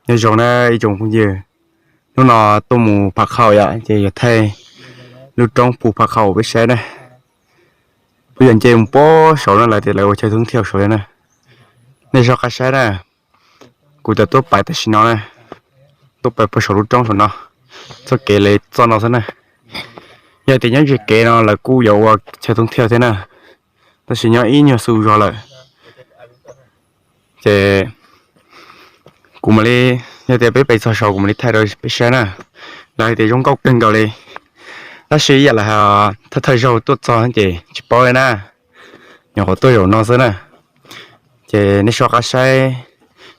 Nyob zoo na ib tsoom phooj ywg, hnub no tuaj mus Phav Khau yom, ces yuav thaij lub roob puag Phav Khau peb saib na. Kuv yuav nce mus pem saud na, lawv tias lawv ua chaw thoob thiaj saud na. Nej soj qab saib na, kuv tawm tuaj pais tam sim no na, tuaj pais puag saum lub roob saum no, txoj kev li txoj no xwb na. Yog tias nyob ze kev no lawv kuj yuav ua chaw thoob thiaj thiab na, tab sis nyob ib nyuag xu zog lawm. Ces kuv mam li, yog tias peb pais txog saud kuv mam li thaij rau peb saib na. Lawv hais tias zoo nkauj kawg nkaus li, tab sis ib yam li thawj thawj zaug tuaj txog ces tsis paub li na, nyuam qhuav tuaj zaum no xwb na. Ces nej soj qab saib,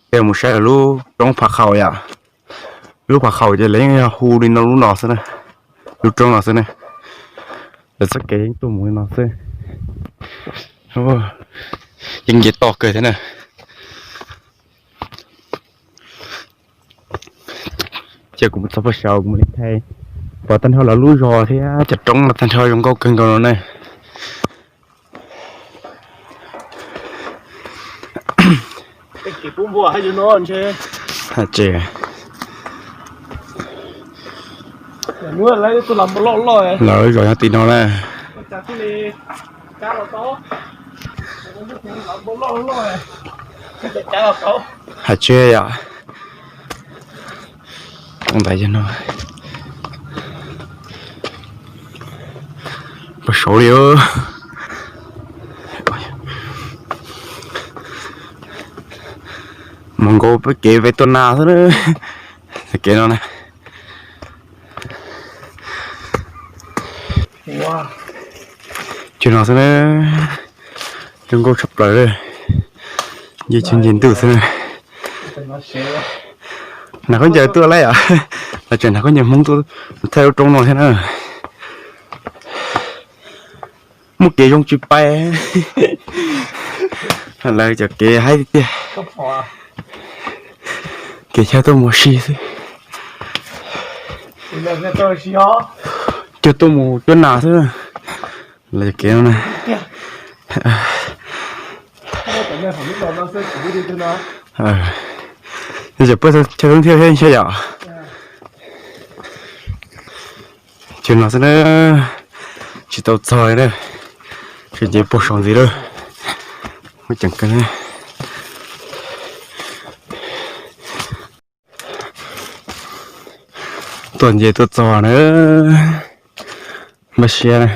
peb mus saib lawv lub roob Phav Khau yom. Lub Phav Khau ces lawv yeej yog hu li no lub no xwb na, lub roob no xwb na. Lawv txoj kev yeej tuaj mus li no xwb, yeej nce toj kawg thiab na. Ces kuv mus txog puag saud kuv mam li thaij pom tag nrho lawv lub zos thiab cov roob no tag nrho zoo nkauj kawg nkaus no na. Ces lawv zos nyob tim no na. Hais tseeb yom. Ntawd yog no, puag saud li. Mus nkaus peb kev pem tuaj na xwb, kev no na. Ces no xwb na, zoo nkauj tshaj plaws li. Nce chaw nce ntuj xwb na. Hnav khaub ncaws tuaj lawm yom, los tseem hnav khaub ncaws Hmoob tuaj thaij lub roob no thiab na. Muaj kev zoo tsis pais, lawv cov kev haib tiag tiag. Kev chaw tuaj mus si xwb, cog tuaj mus cuab nas xwb. Lawv cov kev no na. Ces puag chaw thoob thiaj thiab yom. Ces no xwb na, tsis tau txog li na, tseem nce puag saum ntxiv lawm. Muaj ceem kawg. Tuaj nce tuaj txog na, npaj siab na,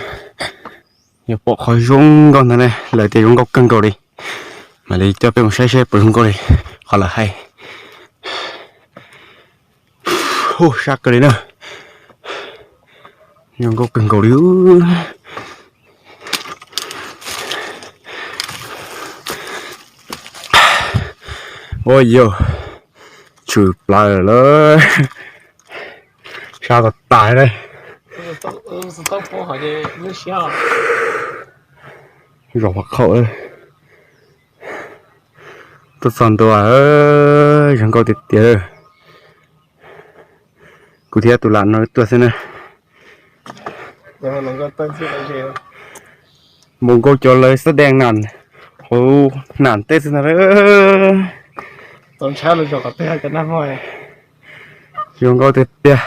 yuav pom qhov zoo nkauj ntag na, lawv tias zoo nkauj kawg nkaus li. Mam li coj peb mus saib saib puas zoo nkauj li qhov lawv hais. Hu sab kawg li na, zoo nkauj kawg nkaus li. Ua yog tshwm plaws lawm, sab tas tas li. Zos Phav Khau, tuaj txog ntua, zoo nkauj tiag tiag. Kuv thiab tus lam no tuaj xwb na. Npau nkauj cov lawv xab dees na, hauv nas tej xwb ntag. Zoo nkauj tiag tiag.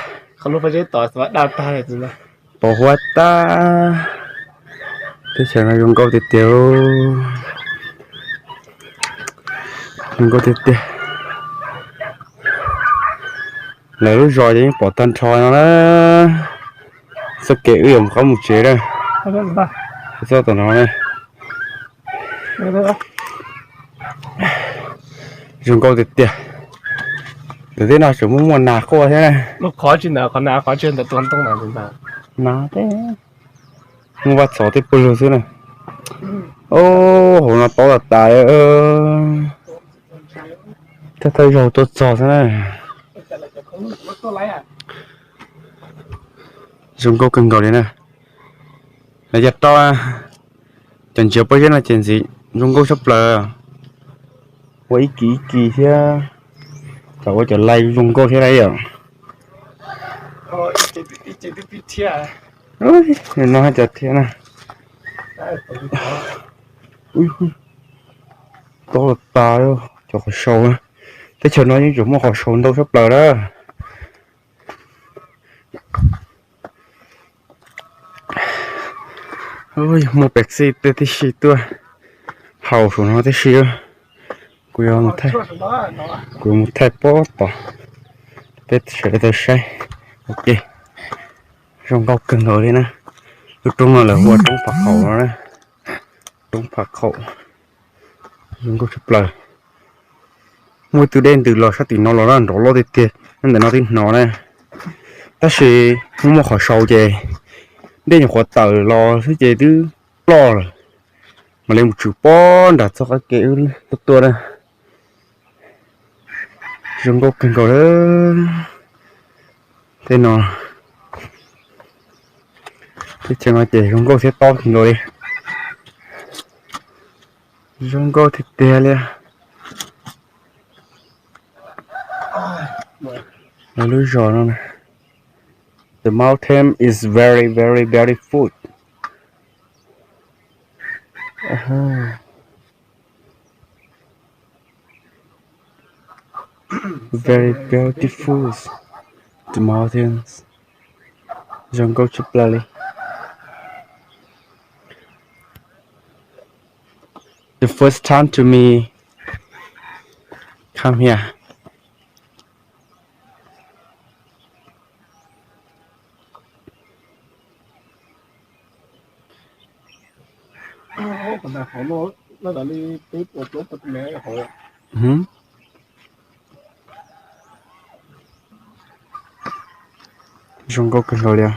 Pos huab tab, teb chaws no zoo nkauj tiag tiag. Zoo nkauj tiag tiag. Lawv lub zos ces yeej pom tag nrho no na. Txoj kev wb yuav mus qhov mus tsev na, txoj tom no na. Zoo nkauj tiag tiag. Tus teb no tseem muaj muaj nas quaj thiab na. Nas teb, muaj vaj txhos tej pawg lug xwb na. Hauv no tob tas tas li. Thawj thawj zaug tuaj txog xwb na. Zoo nkauj kawg nkaus li na. Lawv cov roj, cov ntsiav pob zeb no ces ntxim zoo nkauj tshaj plaws. Ua ib kis ib kis thiab, cov ua cov laij zoo nkauj thiab lauj. No cov thiab na. Tob tas, cov qhov sau na, Teb chaws no yeej tseem muaj qhov sau ntau tshaj plaws na. Muaj Pepsi tej tib si tuaj haus saum no tib si. Kuv yuav, kuv yuav mus thaij pob tom peb sawv daws tau saib. Ok, zoo nkauj kawg nkaus li na. Lub roob no lawv hu ua roob Phav Khaum no na. Roob Phav Khaum zoo nkauj tshaj plaws. Muaj ib tug dej ntws los sab tim no los na, nrov loj tiag tiag, nyob ntawm no twb hnov na. Tab sis muaj muaj qhov sau ces dej nyuam qhuav tawm los xwb ces twb ploj lawm. Mam li mus tshwm pob nram txoj qab kev wb tuaj tuaj na. Zoo nkauj kawg nkaus li. Tej no, teb chaws no ces zoo nkauj thiab tob kawg nkaus li. Zoo nkauj tiag tiag li. Lub zos no, the mountain is very very beautiful. Very beautiful, the mountains. Zoo nkauj tshaj plaws li. The first time to me come here. Zoo nkauj kawg nkaus li.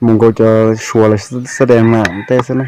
Mus nkaus cov suav lawv xab dais mam tej xwb na.